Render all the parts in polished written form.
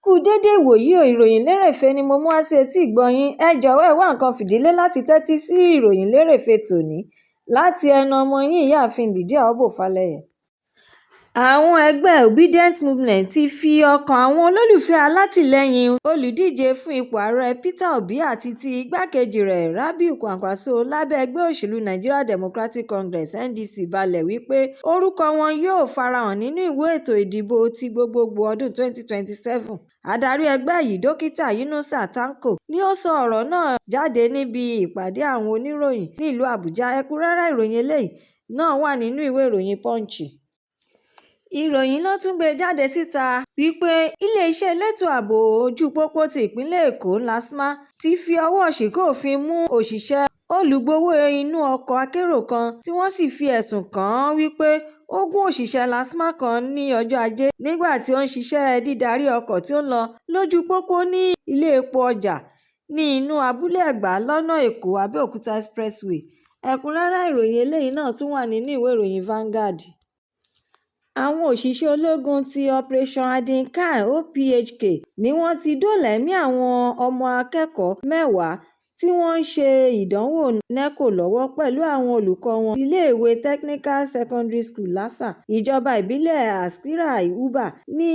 Kú dédé ìwòyí o. Ìròyìn lérèfé ni mo mú wá sí etí ìgbọ́ yín. Ẹ jọ̀wọ́, ẹ wá nǹkan fìdílé láti tẹ́tí sí ìròyìn lérèfé tòní láti ẹnu ọmọ yín, Ìyáàfin Lydia Obò Falẹyẹ. Àwọn ẹgbẹ́ Obidient Movement ti fi ọkàn àwọn olólùfẹ́ alátìlẹyìn olùdíje fún ipò ààrẹ Peter Obi àti ti igbákejì rẹ̀ Rabiu Kwankwaso lábẹ́ ẹgbẹ́ òṣèlú Nigeria Democratic Congress (NDC) balẹ̀ wípé orúkọ wọn yóò farahàn nínú ìwé ètò ìdìbò ti gbogbogbò ọdún 2027. Adarí ẹgbẹ́ yìí, Dókítà Yunusa Tanko, ni ó sọ ọ̀rọ̀ náà jáde níbi ìpàdé àwọn oníròyìn nílùú Àbújá. Ẹ̀kúnrẹ́rẹ́ ìròyìn eléyìí náà wà nínú ìwé ìròyìn Punch. Ìròyìn ló tún gbé jáde síta wípé iléeṣẹ́ elétò ààbò ojú pópó ti ìpínlẹ̀ Èkó LASTMA ti fi ọwọ́ ṣìnkún òfin mú òṣìṣẹ́ olùgbowó inú ọkọ̀ akérò kan, tí wọ́n sì fi ẹ̀sùn kàn án wípé ó gún òṣìṣẹ́ LASTMA kan ní ọjọ́ Ajé nígbà tí ó ń ṣiṣẹ́ dídarí ọkọ̀ tí ó ń lọ lójú pópó ní ilé epo Ọjà ní inú Abúlé Ẹ̀gbá lọ́nà Èkó – Abẹ́òkúta Expressway. Ẹ̀kúnrẹ́rẹ́ ìròyìn eléyìí náà tún wà nínú ìwé ìròyìn Vanguard. Àwọn òṣìṣẹ́ ológun ti Operation Hadin Kai (OPHK) ni wọ́n ti dóòlà ẹ̀mí àwọn ọmọ akẹ́kọ̀ọ́ 10 tí wọ́n ń ṣe ìdánwò NECO lọ́wọ́ pẹ̀lú àwọn olùkọ́ wọn ti iléèwé Technical Secondary School Lásà, ìjọba ìbílẹ̀ Askira Uba ní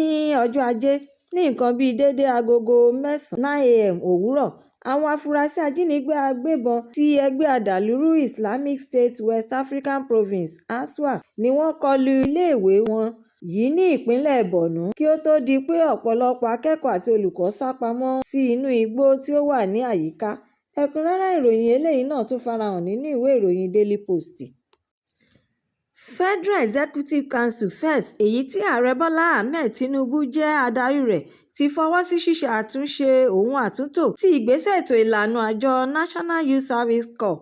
ọjọ́ Ajé ní nǹkan bíi déédé agogo 9 9 a.m. òwúrọ̀. Àwọn afurasí ajínigbé agbébọn ti ẹgbẹ́ adàlúrú Islamic State West African Province (ISWAP) ni wọ́n kọlu iléèwé wọn yìí ní ìpínlẹ̀ Borno kí ó tó di pé ọ̀pọ̀lọpọ̀ akẹ́kọ̀ọ́ àti olùkọ́ sá pamọ́ sí inú igbó tí ó wà ní àyíká. Ẹ̀kúnrẹ́rẹ́ ìròyìn eléyìí náà tún farahàn nínú ìwé ìròyìn Daily Post. Federal Executive Council (FEC), èyí tí Ààrẹ Bọ́lá Ahmed Tinubu jẹ́ adarí rẹ̀, ti fọwọ́ sí ṣíṣe àtúnṣe òhun àtúntò sí ìgbésẹ̀ ètò ìlànà àjọ National Youth Service Corps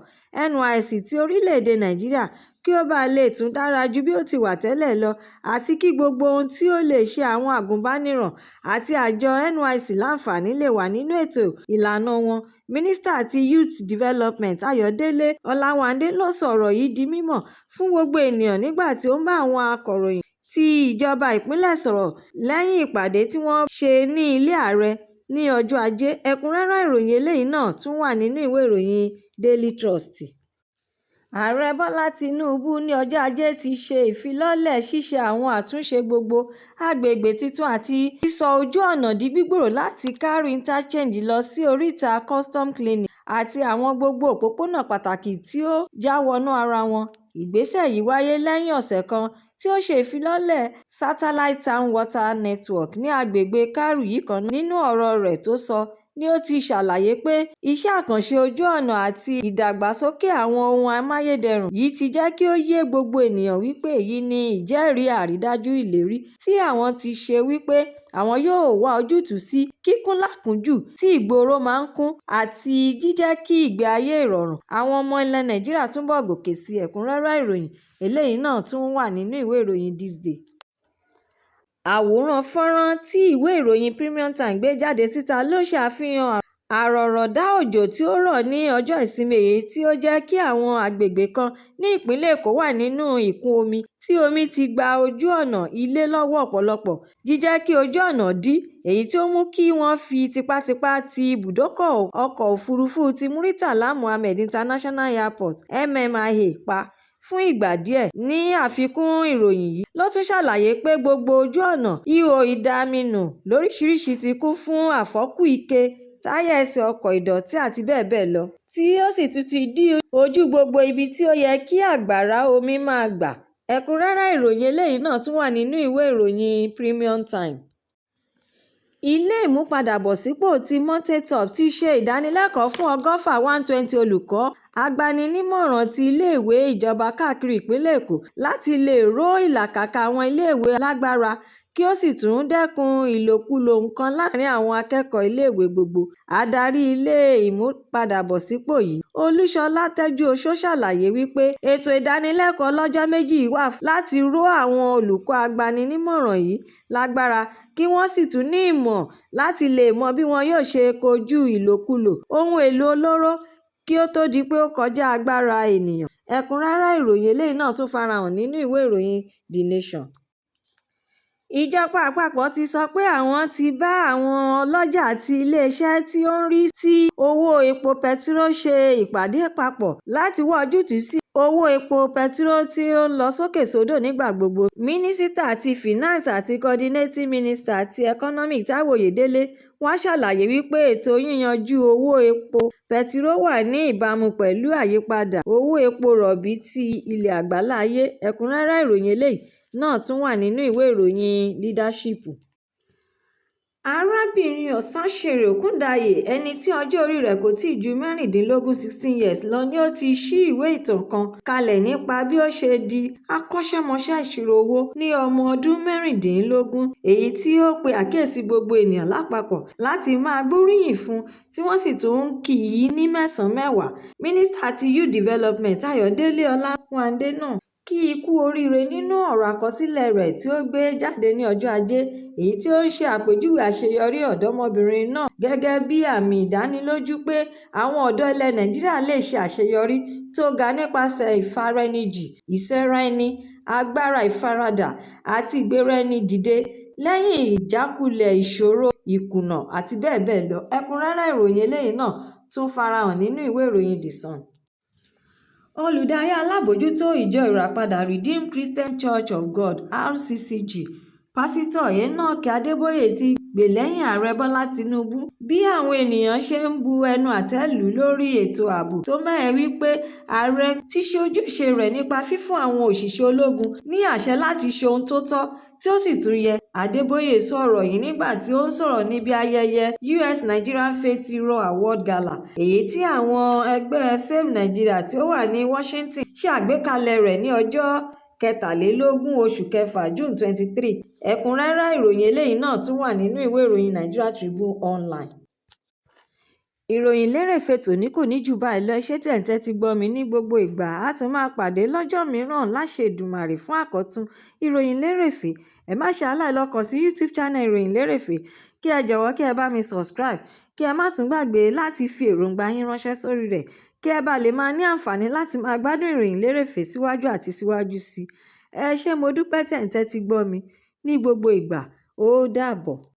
(NYSC) ti orílẹ̀-èdè Nàìjíríà kí ó ba lè tún dára ju bí ó ti wà tẹ́lẹ̀ lọ àti kí gbogbo ohun tí ó lè ṣe àwọn àgùnbánirọ̀ àti àjọ NYSC láǹfààní lè wà nínú ètò ìlànà wọn. Mínísítà ti Youth Development, Ayọ̀délé Ọláwándé, ló sọ ọ̀rọ̀ yìí di mímọ̀ fún gbogbo ènìyàn nígbà tí ó ń bá àwọn akọ̀ròyìn ti ìjọba ìpínlẹ̀ sọ̀rọ̀ lẹ́yìn ìpàdé tí wọ́n ṣe ní ilé ààrẹ ní ọjọ́ Ajé. Ẹ̀kúnrẹ́rẹ́ ìròyìn eléyìí náà tún wà nínú ìwé ìròyìn Daily Trust. Ààrẹ Bọ́lá Tinúubú ní ọjọ́ Ajé ti ṣe ìfilọ́lẹ̀ ṣíṣe àwọn àtúnṣe gbogbo agbègbè tuntun àti sísọ ojú ọ̀nà di gbígbòòrò láti Karu Interchange lọ sí oríta Custom Clinic àti àwọn gbogbo òpópónà pàtàkì tí ó jáwọnú ara wọn. Ìgbésẹ̀ yìí wáyé lẹ́yìn ọ̀sẹ̀ kan tí ó ṣe ìfilọ́lẹ̀ Satellite Town Water Network ní agbègbè Karu yìí kan náà. Nínú ọ̀rọ̀ rẹ̀ tó sọ ni ó ti ṣàlàyé pé iṣẹ́ àkànṣe ojú ọ̀nà àti ìdàgbàsókè àwọn ohun amáyédẹrùn yìí ti jẹ́ kí ó yé gbogbo ènìyàn wípé èyí ni ìjẹ́rìí àrídájú ìlérí tí àwọn ti ṣe wípé àwọn yóò wá ojútùú sí kíkún lákúnjù tí ìgboro máa ń kún àti jíjẹ́ kí ìgbé ayé ìrọ̀rùn àwọn ọmọ ilẹ̀ Nàìjíríà túbọ̀ gòkè sí. Ẹ̀kúnrẹ́rẹ́ ìròyìn eléyìí náà tún wà nínú ìwé ìròyìn This Day. Àwòrán fọ́nrán tí ìwé ìròyìn Premium Times gbé jáde síta ló ṣe àfihàn àrọ̀rọ̀dá òjò tí ó rọ̀ ní ọjọ́ Ìsinmi, èyí tí ó jẹ́ kí àwọn agbègbè kan ní ìpínlẹ̀ Èkó wà nínú ìkún omi tí omi ti gba ojú ọ̀nà ilé lọ́wọ́ ọ̀pọ̀lọpọ̀, jíjẹ́ kí ojú ọ̀nà dí, èyí tí ó mú kí wọ́n fi tipátipá ti ibùdókọ̀ ọkọ̀ òfurufú ti Murtala Muhammed International Airport (MMIA) pa fún ìgbà díẹ̀. Ní àfikún, ìròyìn yìí ló tún ṣàlàyé pé gbogbo ojú ọ̀nà, ihò ìdaminù lóríṣiríṣi ti kún fún àfọ́kù ike, táyà ẹsẹ̀ ọkọ̀, ìdọ̀tí àti bẹ́ẹ̀ bẹ́ẹ̀ lọ, tí ó sì tún ti dí ojú gbogbo ibi tí ó yẹ kí àgbàrá omi máa gbà. Ẹ̀kúnrẹ́rẹ́ ìròyìn eléyìí náà tún wà nínú ìwé ìròyìn Premium Times. Ilé ìmúpadàbọ̀sípò ti Mountain Top ti ṣe ìdánilẹ́kọ̀ọ́ fún 120 120 olùkọ́ agbaninímọ̀ràn ti iléèwé ìjọba káàkiri ìpínlẹ̀ Èkó láti lè ró ìlàkàkà àwọn iléèwé lágbára kí ó sì tún dẹ́kun ìlòkulò nǹkan láàrin àwọn akẹ́kọ̀ọ́ iléèwé gbogbo. Adarí ilé ìmúpadàbọ̀sípò yìí, Olúṣọlá Tẹ́júoṣó, ṣàlàyé wípé ètò ìdánilẹ́kọ̀ọ́ ọlọ́jọ́ méjì yìí wà láti ró àwọn olùkọ́ agbaninímọ̀ràn yìí lágbára kí wọ́n sì tún ní ìmọ̀ láti lè mọ bí wọn yóò ṣe kojú ìlòkulò ohun èlò olóró kí ó tó di pé ó kọjá agbára ènìyàn. Ẹ̀kúnrẹ́rẹ́ ìròyìn eléyìí náà tún farahàn nínú ìwé ìròyìn The Nation. Ìjọba àpapọ̀ ti sọ pé àwọn ti bá àwọn ọlọ́jà àti iléeṣẹ́ tí ó ń rí sí owó epo pẹtiró ṣe ìpàdé papọ̀ láti wá ojútùú sí owó epo pẹtiró tí ó ń lọ sókè sódò nígbà gbogbo. Mínísítà ti Finance àti Coordinating Minister ti Economy Táíwò Oyèdélé wá ṣàlàyé wípé ètò yíyanjú owó epo pẹtiró wà ní ìbámu pẹ̀lú àyípadà owó epo rọ̀bì ti ilẹ̀ àgbáláyé. Ẹ̀kúnrẹ́rẹ́ ìròyìn eléyìí náà tún wà nínú ìwé ìròyìn Leadership. Arábìnrin Ọ̀sásèrè Òkúndàyè, ẹni tí ọjọ́ orí rẹ̀ kò tíì ju 16 16 years lọ ni ó ti ṣí ìwé ìtàn kan kalẹ̀ nípa bí ó ṣe di akọ́ṣẹ́mọṣẹ́ ìṣirò owó ní ọmọ ọdún 16, èyí tí ó pe àkíyèsí gbogbo ènìyàn lápapọ̀ láti máa gbóríyìn fún tí wọ́n sì tún ń kì í ní mẹ́sàn-án mẹ́wàá. Mínísítà ti Youth Development Ayọ̀délé Ọláwándé náà kì í kú oríire nínú ọ̀rọ̀ àkọsílẹ̀ rẹ̀ tí ó gbé jáde ní ọjọ́ Ajé, èyí tí ó ń ṣe àpèjúwe àṣeyọrí ọ̀dọ́mọbìnrin náà gẹ́gẹ́ bí àmì ìdánilójú pé àwọn ọ̀dọ́ ilẹ̀ Nàìjíríà lè ṣe àṣeyọrí tó ga nípasẹ̀ ìfaraẹnijìn, ìsọraẹni, agbára ìfaradà àti ìgbéraẹni dìde lẹ́yìn ìjákulẹ̀, ìṣòro, ìkùnà àti bẹ́ẹ̀ bẹ́ẹ̀ lọ. Ẹ̀kúnrẹ́rẹ́ ìròyìn eléyìí náà tún farahàn nínú ìwé ìròyìn The Sun. Olùdarí alábòójútó Ìjọ Ìràpadà Redeemed Christian Church of God (RCCG), Pásítọ̀ Enoch Adébóyè ti gbè lẹ́yìn Ààrẹ Bọ́lá Tinubu bí àwọn ènìyàn ṣe ń bu ẹnu àtẹ́ lù ú lórí ètò ààbò tó mẹ́hẹ wí pé ààrẹ ti ṣe ojúṣe rẹ̀ nípa fífún àwọn òṣìṣẹ́ ológun ní àṣẹ láti ṣe ohun tó tọ́ tí ó sì tún yẹ. Adébóyè sọ̀rọ̀ yìí nígbà tí ó ń sọ̀rọ̀ níbi ayẹyẹ US Nigerian Faith Hero Award Gala, èyí tí àwọn ẹgbẹ́ Save Nigeria tí ó wà ní Washington ṣe àgbékalẹ̀ rẹ̀ ní ọjọ́ 23 oṣù kẹfà June 23. Ẹ̀kúnrẹ́rẹ́ ìròyìn eléyìí náà tún wà nínú ìwé ìròyìn Nigeria Tribune Online. Ìròyìn lérèfé tòní kò ní jù báyìí lọ. Ẹ ṣé tí ẹ̀ ń tẹ́tí gbọ́ mi ní gbogbo ìgbà. A tún máa pàdé lọ́jọ́ mìíràn láṣẹ Èdùmàrè fún àkọ́tún ìròyìn lérèfé. Ẹ má ṣe aláìlọ kàn sí YouTube channel ìròyìn lérèfé, kí ẹ jọ̀wọ́ kí ẹ bá mi subscribe, kí ẹ má tún gbàgbé láti fi èròǹgbà yín ránṣẹ́ sórí rẹ̀ kí ẹ bá lè máa ní àǹfààní láti máa gbádùn ìròyìn lérèfé síwájú àti síwájú sí i. Ẹ ṣé, mo dúpẹ́ tí ẹ̀ ń tẹ́tí gbọ́ mi ní gbogbo ìgbà. Ó dàbọ̀.